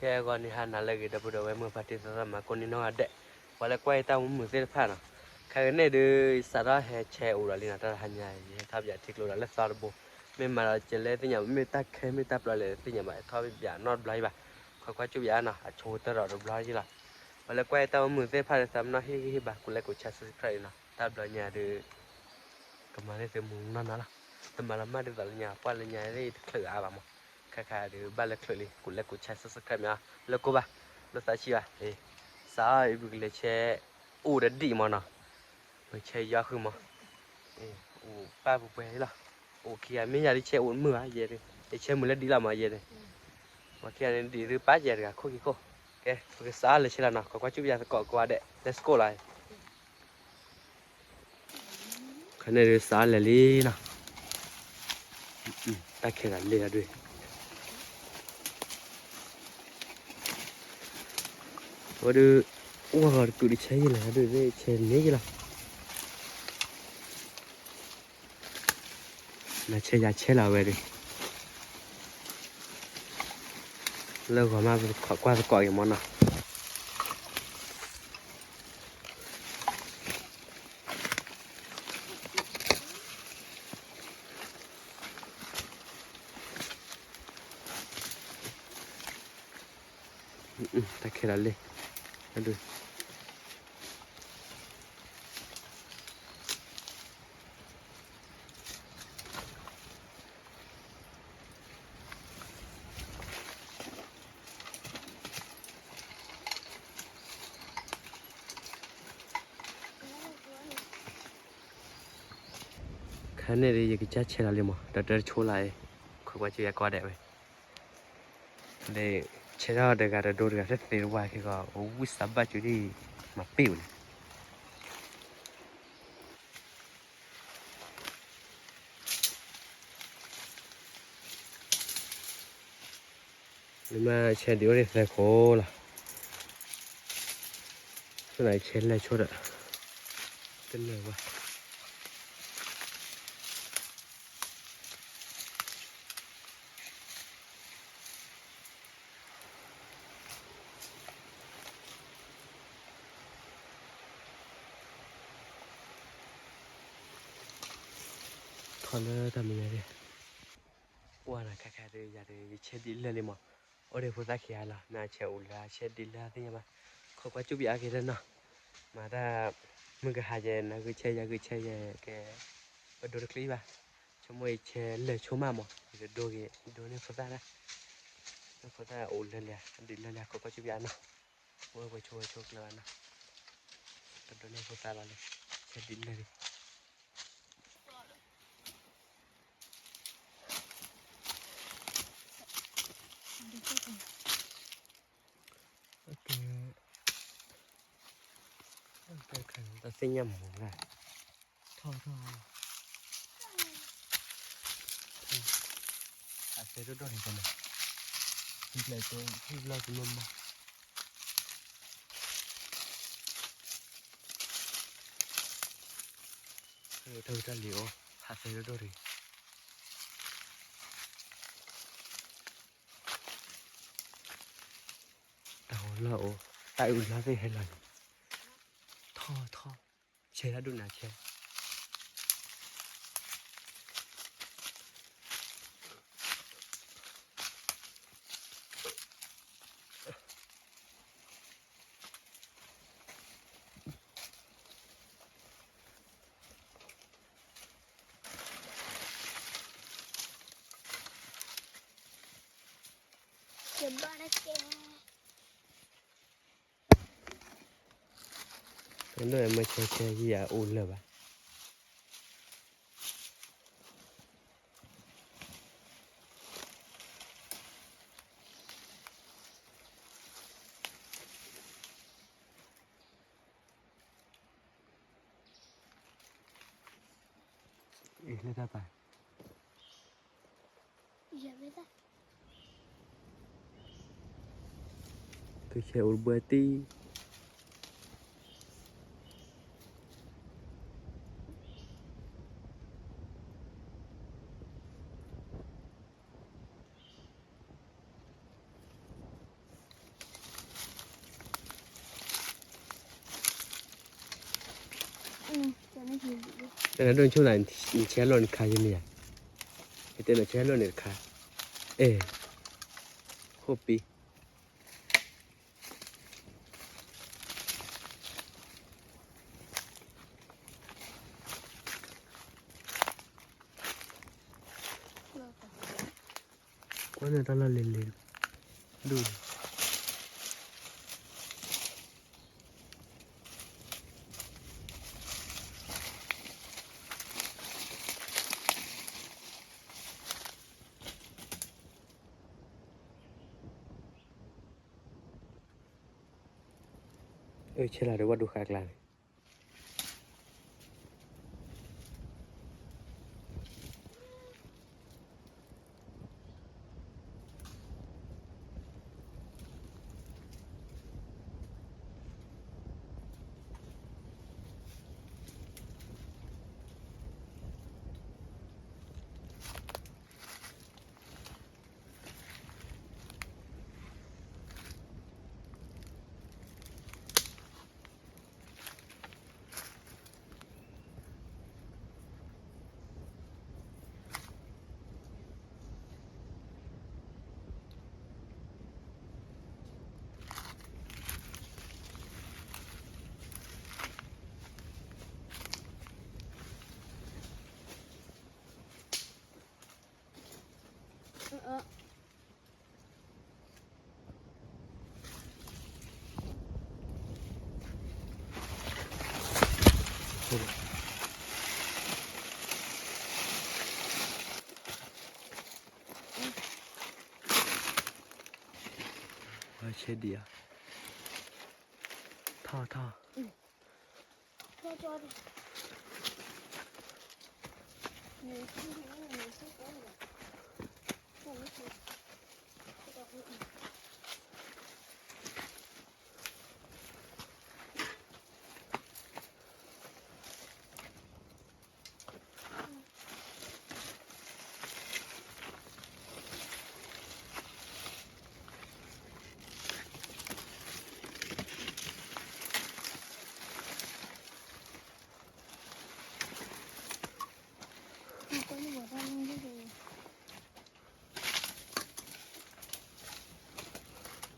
ကဲဂီၤနံၤဟါနၤလၢအဂ့ၤ ဒီပုၢ်ဒီဝဲၢ်မုၢ်ဖါတံၤသီသီမၤကိးနံၤနီၢ်ဂၤဒဲး, ပှၤလၢကွၢ်ယတၢ်မူမုာ်သ့ၣ်တဖၣ်နီၤ, ခဲကနံၣ်ဒုး စးထီၣ်ဟဲဆဲးအိၣ်ဒီးလံနီၤ, တၢ်တဟါညါ ယဟဲထီၣ်ပယးထံကျိဒီးလၢသီတဘိ, မ့ၢ်မၤဒီးကလဲၣ်သ့ၣ်ညါ, မ့ၢ်တၢ်ခဲမ့ၢ်တၢ်ပျီလဲၣ်သ့ၣ်ညါဘၣ်, ထီၣ်ပယးနီတဘျီအံၤဘၣ်, ခွဲးကွၢ်စူၣ်ပယးနီၤ, အဆိကတၢၢ်ဒီးတဘျီအံၤလီၤ. ပှၤလၢကွၢ်ယတၢ်မူမုာ်သ့ၣ်တဖၣ်ဒီး သးပနီၣ်ဟ့ၣ်ဂံၢ်ဟ့ၣ်ဘါ ကိးလဲကိးဆဲး subscribe အံၤနီၤ, တၢ်ဘျီညါဒုး ကမၤန့ၢ်သုမူနီၢ်နီၢ်လီၤ. တမၤလီၤမၢ်ဒ်သိးလၢညါ ပှၢ်လၢညါသ့ၣ်တချုးအါဘၣ်မး, ခဲခါဒုးဘၣ်လၢချုးလံ ကိးလဲကိးဆဲး subscribe မ့ၢ်အီၤ လၢကိၢ်ဘၣ်, လိာ်သးဆံးဘၣ်, စးအီၣ်အံၤ ပကလဲၤဆဲးအိၣ်ဒီးဒံးမးနီၤ, ပဆဲးယီၤဃုာ်မး, အိၣ်ပၢ်ပှဲၤပှဲၤလီၤ, အိၣ်ခံဂၤမ့ၢ်ယၤဒုးဆဲးအိၣ်မုာ်ဘၣ်ယဲ, ယဆဲးမုာ်လၢဒံးလီၤမးယဲ, ပှၤခံဂၤန့ၣ်ဒံးသုပၢ်ယဲတဂၤခိၣ်ခံခိၣ်, ကဲ ပကစးအီၣ်လဲၤဆဲးလီၤနီၤ, ခွဲးကွၢ်စူၣ်ပယးသကိးကိးဂၤဒဲး let's go လီၤ. ခါန့ၣ်ဒုးစးလဲၤလံနီၤ, တၢ်ခဲဒီးလ့ၢ်အဒုး, အဝဲဒုး အိၣ်ဂီၤတကုာ်တဆဲးယံာ်လီၤဒုး ဆဲးန့ၢ်ယံာ်လီၤ, နဆဲးယၤဆဲးလီၤဝဲဒုး, လၢဂီၤမးပခွဲးကွၢ်သကိးက့ၤမးနီၤ. တၢ်ခဲလၢာ်လံ, ခါန့ၣ်ဒီး ယကစၢ်ဆဲးလီၤလံမး, ဒီးတၢ်တဆိလၢအံၤ, ခွဲးကွၢ်စူၣ်ယၤကိးဂၤဒဲးဝဲ, ဒီးဆဲးထီၣ်တဂၤတဒိတဂၤ တသ့တဝါခဲကီး အဝံၣ်စးဘၣ်ကၠူဒ် မၤပ့ၢ်ဝဲန့ၣ် နမ့ၢ်ဆဲးဒံးအိၣ်ဒံးသၢခိၣ်လီၤ, ဆဲးလၢဆိဒီး တနၢၤဝဲ ထီၣ်လၢတၢ်မဲာ်ညါဒၣ်, ကွၢ်နၤခါခါဒီး ယၤဒီး ယဆဲးဒံးလၢာ်လံမး, အိၣ်ဒံးဖိသၣ်ခံဂၤလီၤ, မ့ၢ်ဆဲးအိၣ်လၢ ဆဲးဒံးလၢာ်သ့ၣ်ညါဘၣ်, ခွဲးကွၢ်စူၣ်ဘၣ်အါက့ၤတနီၤ, မၤတၢ် မုၢ်ကဟါယဲ နဂုာ်ဆဲးယၤဂုာ်ဆဲးယဲကဲ, ပဒိတချံဘၣ်, ဆိကမိၣ်ယဆဲးလၢာ်ဆိမးမး ယတဒိက့ၤ ဒိန့ၢ်ဖိသၣ်တၢ်, ဖိသၣ်အိၣ်လၢာ်လံ ဒံးလၢာ်လံ ခွဲးကွၢ်စူၣ်ဘၣ်အါနီၤ, ဝဲပှဲၤဆိဝဲဆိကျၢၤဘၣ်နီၤ, ပဒိန့ၢ်ဖိသၣ်လီၤလံ, ဆဲးဒံးလၢာ်လံ တၢ်သ့ၣ်ညါမး, ထီၣ်ထီၣ်, အသဲဒိၣ်ဒိၣ်န့ၣ်, ထံဘျီကမၢမး, ထီၣ်တၢ်လံၤအိၣ်, အသဲဒိၣ်ဒိၣ်န့ၣ် တၢ်ဟိလီၢ်အိၣ်, တၢ်အုးလီၢ်သ့ၣ်ဟဲလီၤန့ၣ်, ထီၣ်ထီၣ်, ဆဲးတၢ်ဒိၣ်နၤဆဲး တၢ်မ့ၢ်ဆဲးဆဲးယၤအိၣ်လၢာ်ဘၣ်. အံၤလၢတၢ်ပာ် သုဆဲးအိၣ်တဘၣ်တံၢ် တၢ် တနၤဒိၣ်ဆိၣ်နၤ နဆဲးလိာ်နခါယမ့ၢ်ယၤ, ယတဲနဆဲးလိာ်န့ၣ်တခါ, အဲ, ခိၣ်ပံ ကွၢ်န့ၣ်တၢ်လီၢ်လ့ၤလ့ၤ, ဒိၣ် အၢ ဆဲးလီၤဒီးဝဲဒိၣ်ဃာ်ကျါန့ၣ်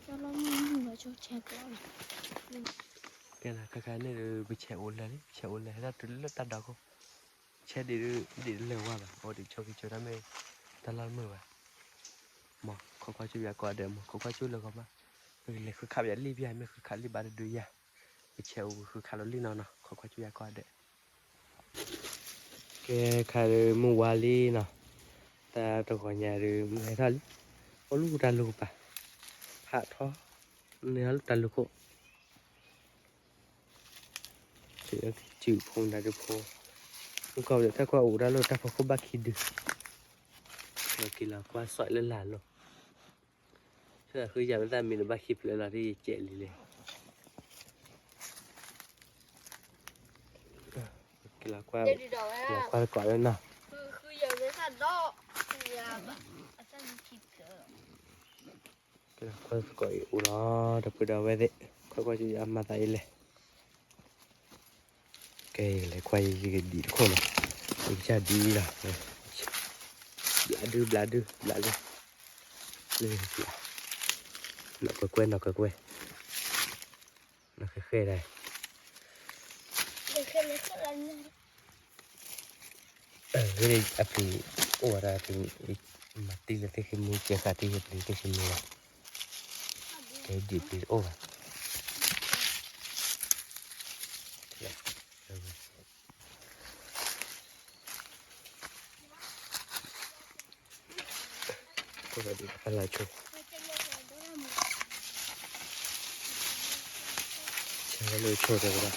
ဆဲးဒံးဧါ, ထီၣ်ထီၣ် ကဲလၢခါခါန့ၣ်ဒီး ပဆဲးအိၣ်လၢာ်လံ ပဆဲးအိၣ်လၢာ်ဟဲဒၣ်တုၤလၢတၢ်ဒီခိၣ်, ဆဲးဒံးဒံးလၢာ်ဝါဘၣ် အိၣ်ဒံးဆိက့ၤဆိတၢ်မ့ၢ် တၢ်လီၢ်တမုာ်ဘၣ်, မ့ၢ်ခိးကွၢ်ကၠူၣ်ယၤကိးဂၤဒဲး မ့ၢ်ခိးကွၢ်ကၠူၣ်လၢဂီၤမး, ပကလဲၤဃုခးပယၤလံၣ်ပယၤ မ့ၢ်ဃုခးလံၣ်ဘၣ်တဒုယၤ, ပဆဲးအိၣ်ဃုခးလီၤလံၣ်နီၤနီၤ ခိးကွၢ်ကၠူၣ်ယၤကိးဂၤဒဲး ကဲခါဒီးမုၢ်ဝါလံနီၤ, တၢ်တဂီၤညါဒီးမုၢ်ဟဲထီၣ်လံ, အိၣ်လူၢ်တၢ်လူၢ်ကပၤ, ဖးထီ, န့ၣ်လူၢ်တၢ်လူၢ်ခိၣ်, စုဖိမတၤဒုဖိ, မုၢ်ကီၢ်ပယီၤတၢ်ကွၢ်အိၣ်ဒၣ်လၢတၢ်ဖီခိၣ်ဘၣ်ခံဒု, က့ၤလီၤကွၢ်စီၣ်လၢလာ်လီၤ ဆၢဃုယၤမ့ၢ်သၣ်မံၤန့ၣ် ဘၣ်ခံဖျၢၣ်လီၤ ဒ်ယကဲးလံလဲၣ်, က့ၤလီၤကွၢ်, က့ၤလီၤကွၢ်သကိးလၢနီၤ, က့ၤလီၤကွၢ်သကိးအံၤအိၣ်လီၤ ဒီပုၢ်ဒီဝဲၢ်သ့ၣ်, ကွၢ်ကွၢ်က့ၤအမၤသးအံၤလဲၣ် ကဲ ယကလဲၤကွၢ်ယကဒံးတခိၣ်နီၤ, ယကစၢ်ဒံးလီၤ, ဘျးဒု ဘျးဒု ဘျးဒု, နီၢ်ကွဲကွဲ နီၢ်ကွဲကွဲ, နီၢ်ဃဲဃဲဒၣ်, အပျံၤအိၣ်ဝဲဒၣ်ပျံၤ, မၤတံၢ်လၢသ့ၣ်ဃ့မူ ကဲဃာ်တံၢ်လၢပျံၤသ့ၣ်ဃ့မူလီၤ, ကဲဒံးပျံၤတအိၣ်ဘၣ် အလၤဆိ, ဆဲးလၢဆိတဲဝဲဒၣ်,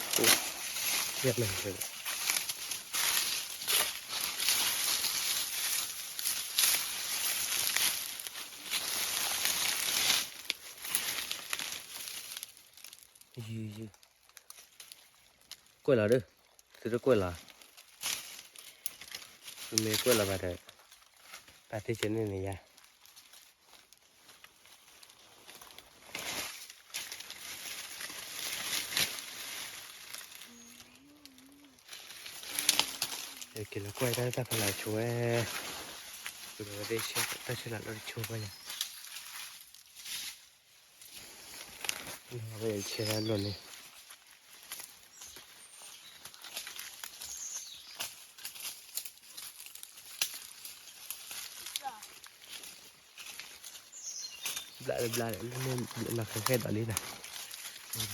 ယဲၢ်မ့ၢ်, ကွဲးလီၤဒီး, သုတကွဲးလီၤ, မ့ၢ်ကွဲးလီၤဘၣ်ဒီး, ပာ်တ့ၢ်ကဲန့ၣ်န့ၣ်ယါ. က့ၤလီၤကွၢ်တၢ်တၢ်ဖီလာ်ဆိဝဲ, ပဒီးဝဲသ့ၣ်ဆဲးတၢ်ဆဲးလၢလီၤတဆိပှၤညါ, ဝဲဆဲးတၢ်လီၢ်န့ၣ် ဘျးလၢဘျါလၢန့ၣ် နီၢ်ဃဲဃဲဒီးလံနၤ,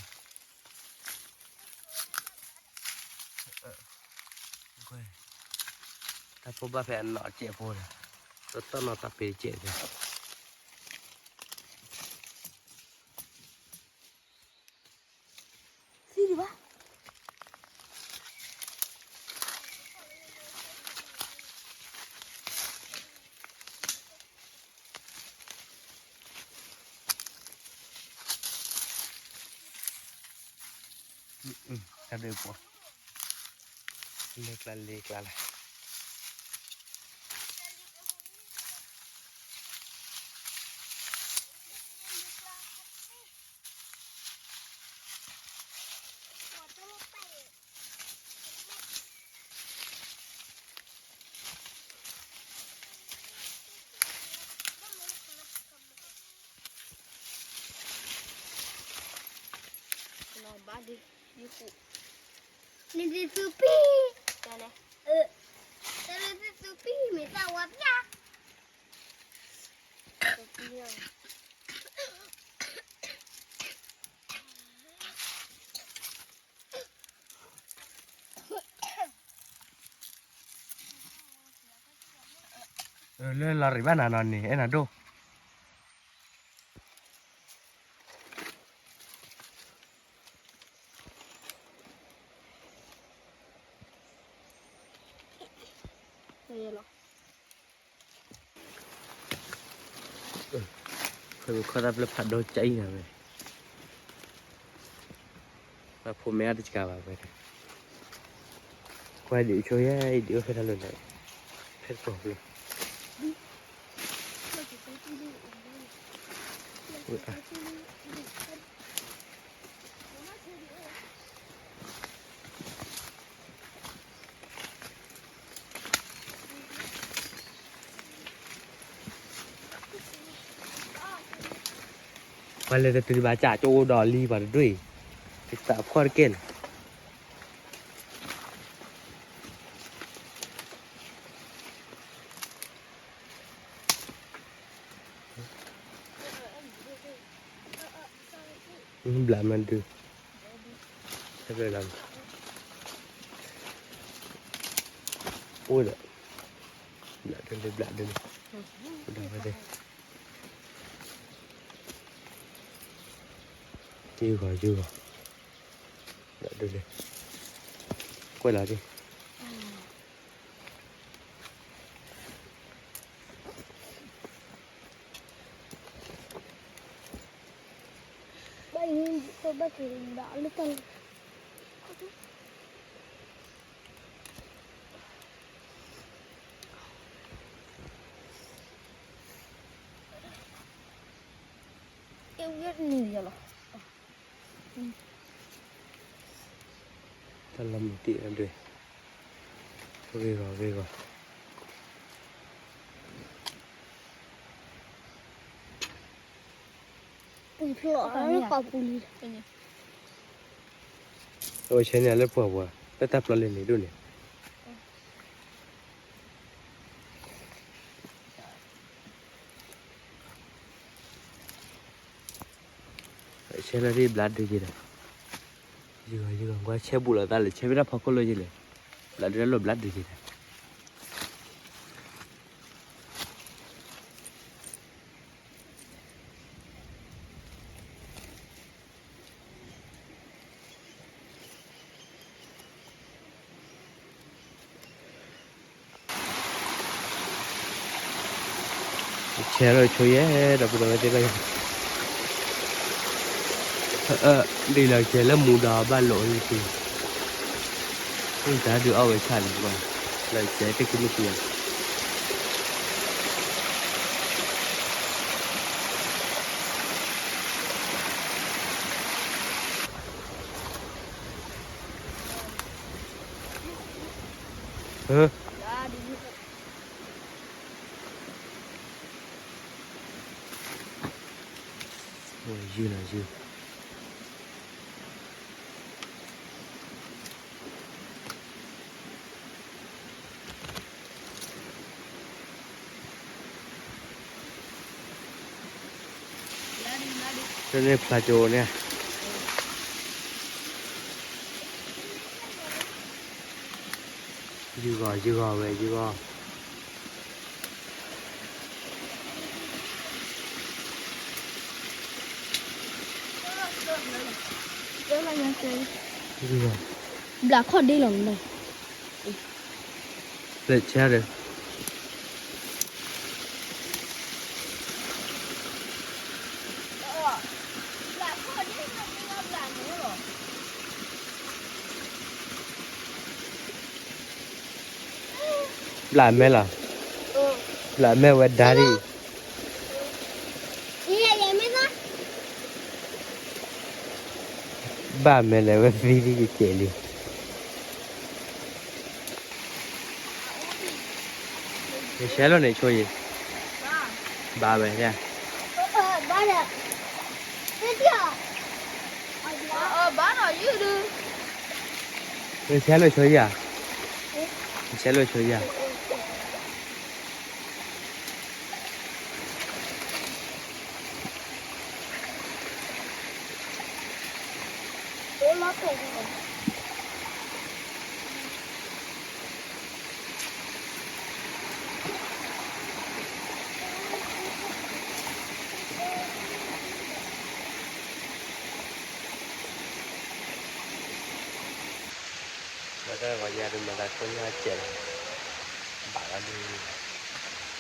တၢ်ဖိဘၣ်ဖဲအနီၢ်ကဲးဖိဒီး, တတီၢ်နီၢ်တၢ်ပ့ၤကဲးဒီး သံဒံးဘၣ်. တၢ်ဒုးပှၤ, လဲၤကျါလဲၤကျါလဲၣ်. နဒုးသူပံၢ်, နဒုးသူပံၢ် မ့ၢ်သးဝါပျၢ်. လၢလီၤရံၣ်ဘၣ်နၤနီၤန့ၣ် အဲၣ်နၤဒိၣ်. ဖဲခီတၢ်ပျဲၢ်ဖးဒိၣ်ကၠံနၤဝဲ, ပှၤဖိမ့ၢ်အါတကးဘၣ်ဝဲ, ကွၢ်ဒ်ဆိယဲအံၤဒ်အိၣ်ဖဲတၢ်လီၢ်န့ၣ်, ဖဲတပှၢ်ဖျၢၣ် ပှၤလဲၤတတုၤဘၣ်စးကၠိဒီးလံပှၤတဒွံၣ်, တသးဖှီၣ်တကဲန့ၣ် ဘျးမၤဒုး, ဘျးဒုးလံ, အိၣ်ဒီး, ဘျးဒုးလံ ဘျးဒုးလံ, ဒီးဝဲသ့ၣ်, ယုၢ်ဂီၤ ယုၢ်ဂီၤ, ဘျးဒုးလံ, ကွဲးလီၤဒံး ဘၣ်အံၤ ဘၣ်က့ၤဒီးလၢတၢ်လီၢ် အ့ၣ် ဝံၤန့ၣ်ယလီၤ. တၢ်လီၢ်မုၢ်တ့ၢ်အဒွဲၣ်, ဂ့ၤဂီၤ ဂ့ၤဂီၤ, ပှံၤဖျိးအီၤလၢပှၢ်ပူၤလံ, အဝဲဆဲန့ၣ်လၢပှၢ်ပူၤ, လၢတၢ်ပျီလံန့ၣ်ဒိၣ်န့ၣ် ဆဲလၢဒ်ဘျးဒုးက့ၤဒီး, ယဂီၤယဂီၤ ကွၢ်ဆဲဘူးလိာ်သးလဲၣ်, ဆဲဖဲတၢ်ဖီခိၣ်လၢယလဲၣ်, ဘျးဒုးတၢ်လိၣ်ဘျးဒုးက့ၤဒီး ဆဲးလီၤဆိယဲ ဒီပုၢ်ဒီဝဲၢ်သ့ၣ်တဖၣ်, ဒ်လီၤကဲလၢမူဒီးဘၣ်လိာ်လၢတံၢ်, တၢ်ဒုးအီၣ်ဝဲဆၣ်န့ၣ်, လီၤကဲတ့ၢ်ကမုၢ်တံၢ်ဧါ. အ ယုၢ်နီၤယုၢ် န့ၣ်ဖျါကၠိန့ၣ် ယုၢ်ဂီၤ ယုၢ်ဂီၤဝဲ ယုၢ်ဂီၤ ဘျးခီၣ်ဒ့လီၤမး, ဘျးဆါဒီး ဘျးမဲလီၤ, ဘျးမဲဝဲဒါဒ်အံၤ, ဘၣ်မဲလဲၤဝဲသံဒ်ယကဲးလံ. ယဆဲးလီၤန့ၣ်ဆိယံၤ, ဘၣ်ဝဲ, ယဆဲးလီၤဆိယံၤဧါ, ယဆဲးလီၤဆိယံၤဧါ. မၤတၢ်ဂီၤညါဒုး မၤသးကိညါစဲးလီၤ, ဘၣ်လီၤဒုး,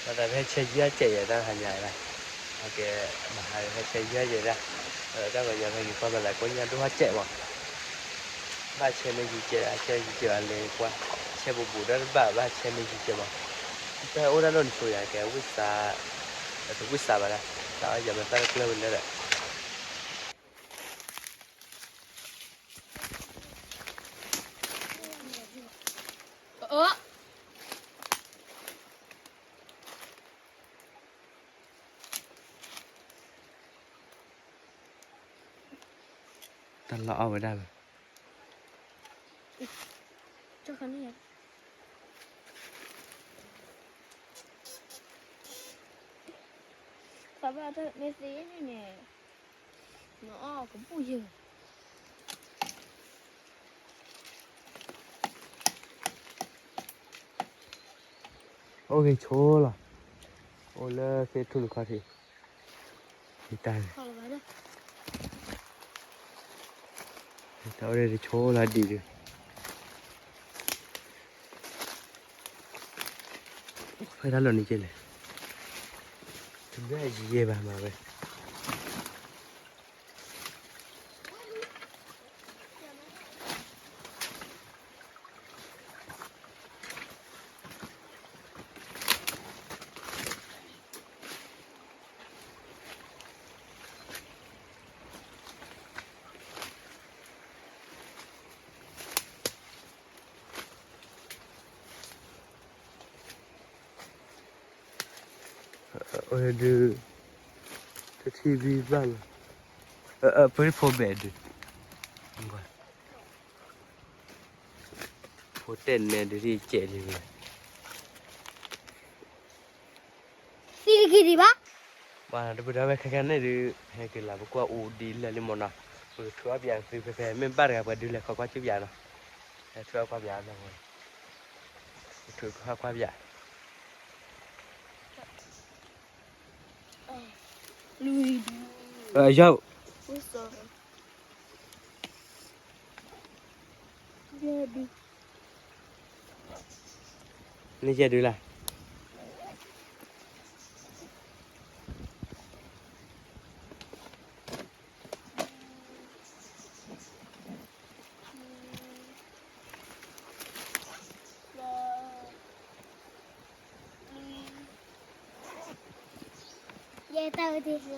မၤသးဖဲဆဲးယံၤစဲးယဲၢ်တၢ်ဟါညါဒၣ်, အကဲ, မၤဟးဖဲဆဲးယံၤစဲးဒၣ်, တၢ်ဂီၤညါဖဲက့ၤကွၢ် မၤသးကိညါဒိၣ်ဟါစဲးမး, ဘၣ်ဆဲးမ့ၢ်ယံၤစဲး ဆဲးယံၤစဲးအလဲၤကွၢ်, ဆဲးပူၤပူၤဒၣ်တဘၣ် ဘၣ်ဆဲးမ့ၢ်ယံၤစဲးမး, တၢ်အိၣ်တၢ်လီၢ်န့ၣ်ဆိယၤ ကဲဝံၣ်စၢ်, တဝံၣ်စၢ်ဘၣ်ဒၣ်, တၢ်အီၣ်ယၤမၤတၢ်တကျၢၢ်ဝဲလၢဒီး တၢ်လီၢ်အီၣ်ဝဲဒၣ်လီၤ, သးဘၣ်တၢ်မ့ၢ်သ့န့ၣ်န့ၣ်, နအီၣ်ကဘူၣ်ယဲၢ် အိၣ်ဂ့ၤဆိလီၤ, အိၣ်လၢသ့ၣ်ထူၣ်တခီထံး, တၢ်န့ၣ်, တၢ်အိၣ်ဒၣ်တဆိလီၤဒံးဒုး, ဖဲတၢ်လီၢ်န့ၣ်ကဲလဲၣ်, တဘၣ်ယံၤယဲၢ်ဘၣ်မၤဝဲ ဒုး, တထံၣ်ဘံၣ်ဘၣ်လီၤ, ပဖိဘဲးဒုး, ဖိတဲာ်နဲဒုးဒ်ကဲးလံ, သံတက့ၤဒံးဘၣ်, ပှၤတပူၤဒီးဝဲခဲခါန့ၣ်ဒုး, ဟဲက့ၤလၢပကွၢ်အိၣ်ဒ်လဲၣ်လံမ့ၢ်နီၤ, ပကထုးအီၣ်ပၠးသုဖဲဖဲ မ့ၢ်ဘၣ်တဂၤပှၤဒုးလဲၤခီကွၢ်ကၠူပၠးနီၤ, ဟဲထုးအီၣ်ကွၢ်ပၠးလီၤ, ပထုးကွၢ်ပၠး ယီၤ, နယဲၢ်ဒုးလၢ် ယဲၢ်တၢ်ဝဲတ့ၢ်,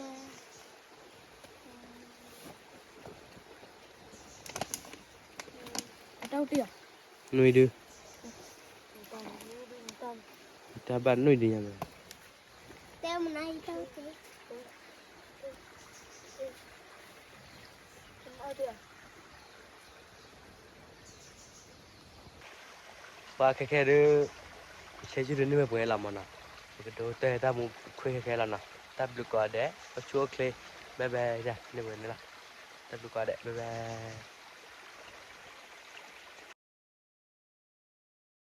တၢ်ဝဲတ့ၢ်, နွံဒုး, တၢ်ဘၣ်နုာ်ဒံးညါမ့ၢ် တဲမနၤ ပှၤခဲခဲဒုး ပဆဲးဆူဒုးန့ၢ်ဝဲပှဲၤလီၤမးနီၤ, ပကဒိတၢ်တၢ်မူခွဲခဲခဲလီၤနီၤ, တၢ်ဘျုးကိးဂၤဒဲး အိၣ်ဆူၣ်အိၣ်ချ့ bye bye န့ၢ်ဝဲန့ၣ်လီၤ, တၢ်ဘျုးကိးဂၤဒဲး bye bye.